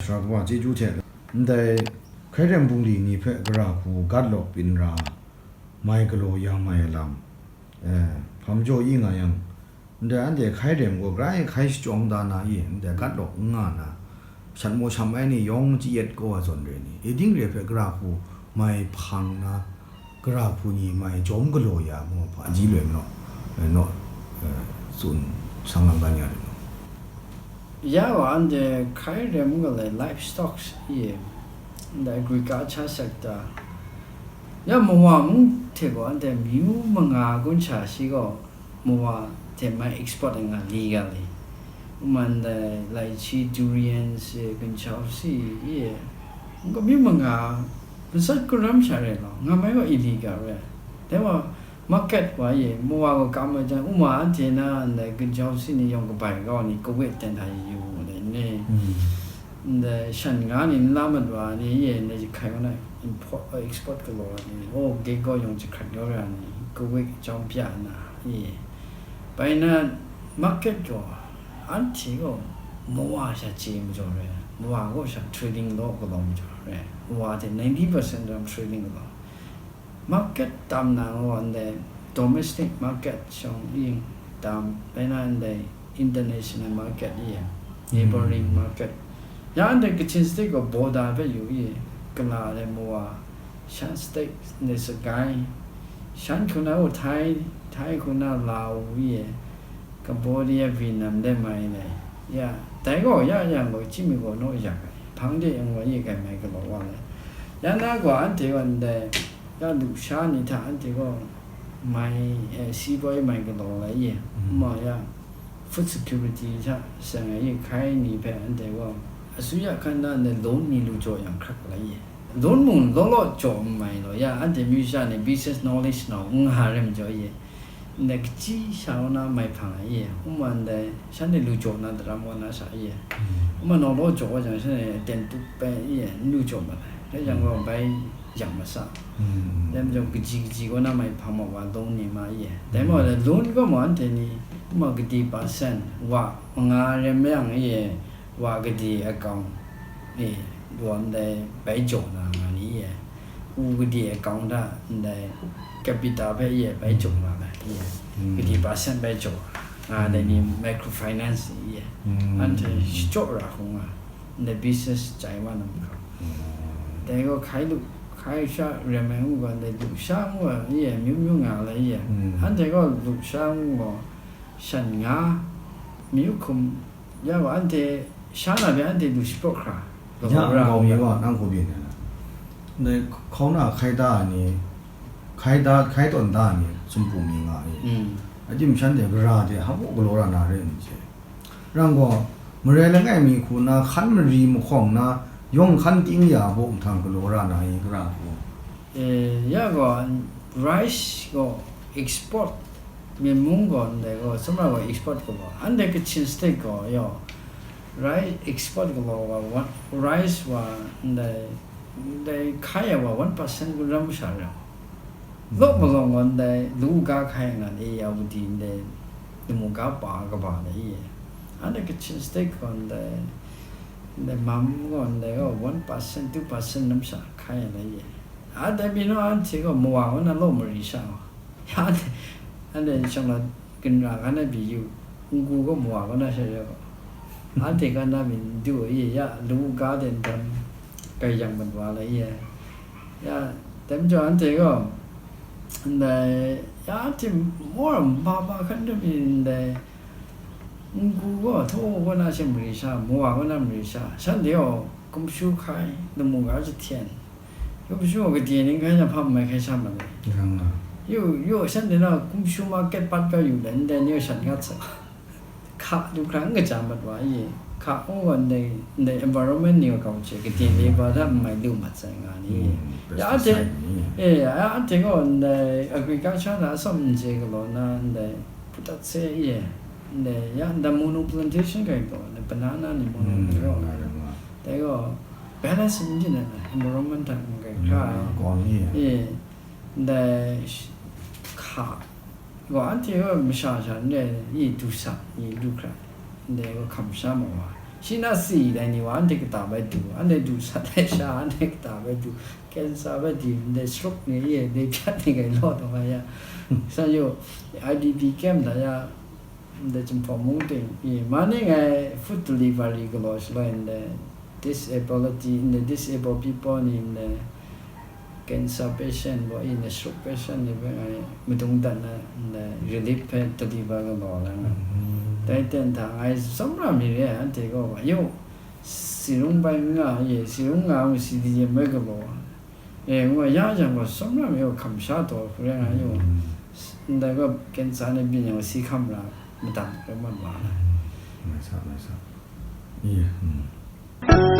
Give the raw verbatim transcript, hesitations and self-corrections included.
Sara kaba chyeju hte, ndai hkai rem bungli ni hpe gara hku gat lawk byin ra, mai galaw ya mai ai lam, eh, hpa majaw i nga yang, ndai anhte hkai rem gaw grai hkai shachyawng da na i, ndai gat lawk n nga na, shat maw sham ai ni yawng chayet kau wa zawn re ni, e ding re hpe gara hku mai hpang na, gara hku ni mai jawm galaw ya mu hpa, aji loi manaw, eh, naw, eh, tsun sang lam ga ni a rai naw. Ya wa anhte hkai rem galaw livestock i, ndai agriculture sector, ya mawa mung hte gaw anhte myu manga gun sha shi gaw, mawa hte mai export ai nga li ga li. Uma ndai lychee, durian, si, ganchau si, i, n-, myu manga, matsat karam sha re law, nga mai gaw illegal re. Dai wa, market wa i, mawa gaw kam ai jan, uma anhte na ndai ganchau si ni yawng kabai kau ni, Kuwait ten hta yu yu mu dai ni. Ndai shan nga ni nla mat wa ni, i, ndai jahkai wa na import, eh, export galaw wa ni, o, gate gaw yawng jahkrat kau ra ni, Kuwait chyawm pya na, i. Bai na market gaw, anhte gaw mawa sha chye majaw re, mawa gaw sha trading law galaw majaw re, mawa hte ninety percent ram trading galaw. Market tam na gaw ndai domestic market shawng i tam, bai na ndai international market i, neighboring market. Ya ndai Kachin State gaw border hpe yu i, kala de mawa, Shan State ndai Sagaing, Shan hku na u Thai, Thai hku na Lao i, Cambodia, Vietnam de mai le, ya, dai gaw ya yang gaw, chyi mi gaw naw yak ai, hpang de yang gaw ye kai mai galaw wa le. Ya na gaw anhte gaw ndai, ya lusha ni hta anhte gaw mai, eh, si boi mai galaw la ye, ma ya, food security hta seng ai ye hkai ni hpe anhte gaw, asuya hkan da ndai loan ni lu jaw yang hkrak la ye. Loan mung law law jaw n mai law, ya anhte myu sha ni business knowledge nau n nga re majaw ye. Ndai kachyi sha kaw na mai hpang ai ye, n man dai, shanhte lu jaw na daram kaw na sha ye. N man naw law jaw wa jang, shanhte ten tup bai ye, n lu jaw mat ai. Dai jang gaw, bai yang masa. Dai majaw, kaji kaji kaw na mai hpang ma wa, loan ni ma ye. Dai maw, dai loan gaw ma, anhte ni, n man kadi percent, wa, manga rem yang ye, wa kadi account e, wa ndai bai jaw na nga ni ye, u kadi account hta ndai capital hpe ye bai jaw na nga ni ye, kadi percent bai jaw nga dai ni microfinance ni ye, anhte shachyaw ra hkrum nga, ndai business chye wa na mahkra. Dai gaw hkai lu, hkai sha rem ai ngu gaw, ndai lu sha ngu gaw ni ye, myu myu nga lai ye, anhte gaw lu sha ngu gaw, shan nga, myu hkum, ya gaw anhte, sha na hpe anhte lu shapraw hkra, ya, nkau mi wa, nang hku byin ai na. Ndai hkauna hkai da ai ni, hkai da, hkai tawn da ai ni, sumpu mi nga i. Adim shanhte gara de, hpa baw galaw ra na re n che. Rang gaw, marai langai mi hku na, hkan mari mahkawng na, yawng hkan ting ya baw nhtang galaw ra na i, gara hku. E, ya gaw, rice gaw export, Myen mung gaw ndai gaw, Sumra gaw export galaw, anhte Kachin State gaw yaw, rice export galaw gaw, wa, rice wa ndai, ndai hkai ai wa one percent gun ram masha ra. Law malawng gaw ndai, lu ga hkai nga ni ya wu di ndai, lamu ga pa kaba na i. Anhte Kachin State gaw ndai, ndai mam gaw ndai gaw one percent, two percent ram masha hkai ai na i. A dai pyi naw anhte gaw mawa kaw na law mari sha wa. Ya anhte, anhte shawng la ginra ga na pyi yu, n-gu gaw mawa kaw na sha ya gaw. Anhte ga na pyi n du ai ya, lu ga de n dam, kai yang mat wa la ye. Ya, dai majaw anhte gaw, ndai, ya anhte maw ma ma hkan da pyi ndai, n-gu gaw htaw kaw na she mari sha, mawa kaw na mari sha, shanhte gaw kumshu hkai, lamu ga jahten, Kumshu gaw gade ning hkai na hpa mai hkai sha ma le. Yu, yu, shanhte na kumshu market pat kau yu le, ndai ni shan ngat sa. Hka du hkra n kaja mat wa i, hka n gaw ndai, ndai environment ni wa kau che, gade ni ba hta n mai lu mat sai nga ni. Ya anhte, eh, ya anhte gaw ndai agriculture na atsawm n je galaw na, ndai putat se i, ndai, ya ndai mono plantation kai gaw, ndai banana ni mono gaw, dai gaw, balance n jin ai, environment hta n kai hkra ai. Kaw ni. E, ndai sh-, hka, gaw anhte gaw masha sha ndai i du sa, i lu hkra, ndai gaw hkam sha ma wa. Shi na si dai ni wa anhte kata bai du, anhte du sat ai sha, anhte kata bai du, cancer bai di, ndai stroke ni ye, ndai pyat ni gai law taw bai ya. Sa yo, I D P camp da ya, ndai Chumhpawng mung ting, i, ma ni ngai food delivery galaw shaloi ndai disability, ndai disabled people ni ndai cancer patient bo, i, ndai stroke patient ni bai ngai madung dat na, ndai relief hpe deliver galaw la nga. Dai ten hta ngai tsawmra mi re ai, anhte gaw wa, yo, si rung bai n nga, ye, si rung nga, ngu si di yen bai galaw. E, ngu yang yang gaw, tsawmra mi gaw hkam sha taw, hku rai nga, yo. Ndai gaw, cancer ni byin yang si hkam ra, madat rai mat wa na. Mai sa, mai sa. Ye, mm.